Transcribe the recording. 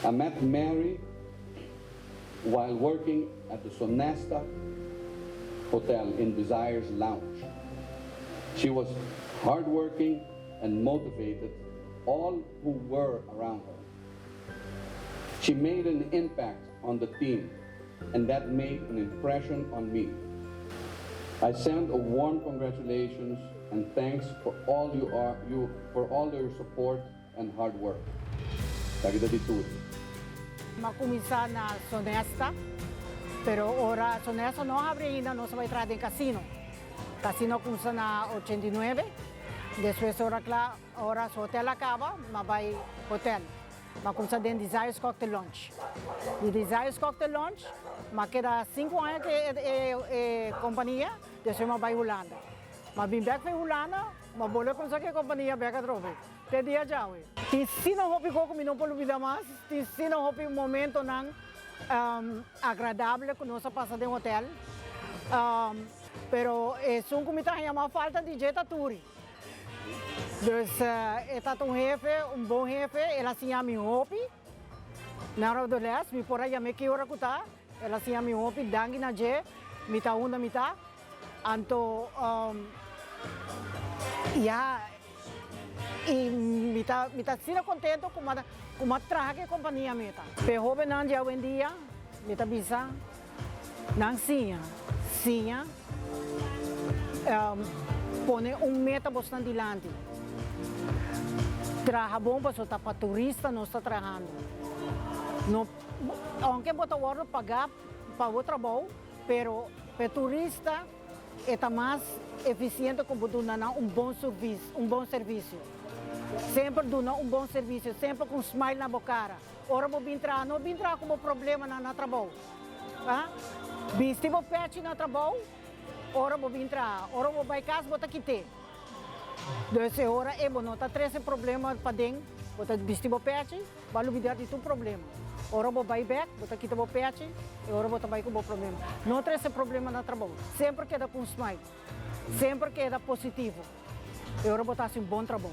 I met Mary while working at the Sonesta Hotel in Desires Lounge. She was hardworking and motivated all who were around her. She made an impact on the team, and that made an impression on me. I send a warm congratulations and thanks for all you are you for all your support and hard work. Esaki ta di tur. M'a kuminsá na Sonesta, pero ora Sonesta no a habri ainda, nos a bai traha den kasino. Kasino a kuminsá na 89, despues ora kla, ora su hotel a kaba, m'a bai hotel. M'a kuminsá den Desires Cocktail Lounge. Di Desires Cocktail Lounge, m'a keda 5 aña ku e kompania, despues m'a bai Hulanda. M'a bin bèk for Hulanda, m'a bolbe kuminsá ku e kompania bèk atrobe. Te dia djawe. Tin asina hopi kos ku mi no por lubidá mas, tin asina hopi momentonan agradabel ku nos a pasa den hotel. Pero esun ku mi ta yama falta di dje ta Turi. Dus e ta un hefe, un bon hefe, el a siña mi hopi. Nevertheless, mi por a yam'é ki ora ku ta, el a siña mi hopi, danki na dje, mi ta unda mi ta. Anto, ya, i mi ta asina kontentu ku m'a traha ku e kompania mi ta. E hóbennan di awendia, mi ta bisa, nan siña, siña, pone un meta bosnan dilanti. Traha bon pasobra ta pa turista nos ta trahando. No, aunke bo ta wòrdu pagá pa bo trabou, pero pa turista ta mas efisiente ku duna un bon servisio. Semper duna un bon servisio, semper ku un smile na bo kara. Ora bo bin traha, no bin traha ku problema na trabou. Ah? Bisti bo pechi na trabou, ora bo bin traha, ora bo bai kas bo ta kit'é. Dus ora e bo no ta trese problema paden, bo ta bisti bo pechi, b'a lubidá di tur problema. Ora bo bai bèk, bo ta kita bo pechi, i ora bo ta bai ku bo problema. No trese problema na trabou. Semper keda ku un smile. Semper keda positivo. I ora bo ta hasi un bon trabou.